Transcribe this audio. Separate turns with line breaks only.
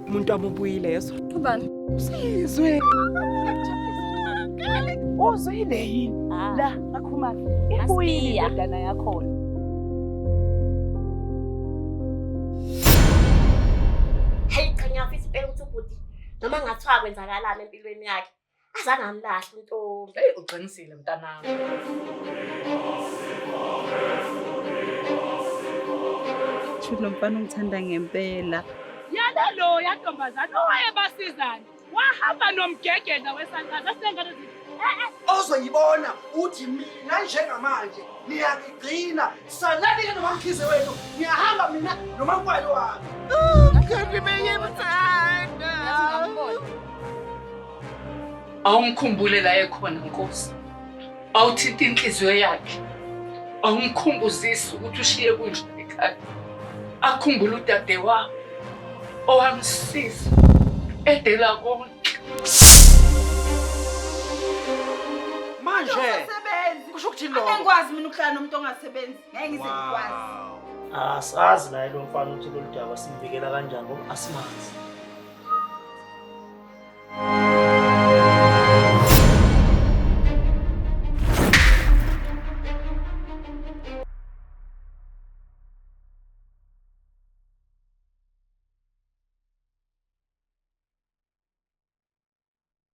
Umuntu wami ubuyile yezwa.
Ubani?
Usizwe. Uzwile yini?
Ah.
La akhumalo. Ibuyile
Masibiya.
indodana yakhona.
Hey cha ngiyafisa impela ukuthi ubhuti noma ngathiwa kwenzakalani empilweni yakhe azange amlahle untombi.
Hey uqinisile mntanami.
Shuthi lo mfana ungithanda ngempela.
Yala lo yantombazane owayebasizana wahamba nomgegela wesankazi asengane
Ozoyibona uthi mina njengamanje niyangigcina salani-ke noMaMkhize wenu ngiyahamba mina noMaNkwali wami.
Kanti bengimthanda.
Awumkhumbule la ekhona Nkosi. Awuthinta inhliziyo yakhe. Awumkhumbuzisi ukuthi ushiye kunjani ekhaya. Akhumbule udade wabo owamsiza edela konke.
Manje
Ungasebenzi.
kusho ukuthini lokho?
Angikwazi mina ukuhlala nomuntu ongasebenzi. Ngeke ngize ngikwazi.
Asazi naye lo mfana ukuthi lolu daba simbikela kanjani ngoba asimazi.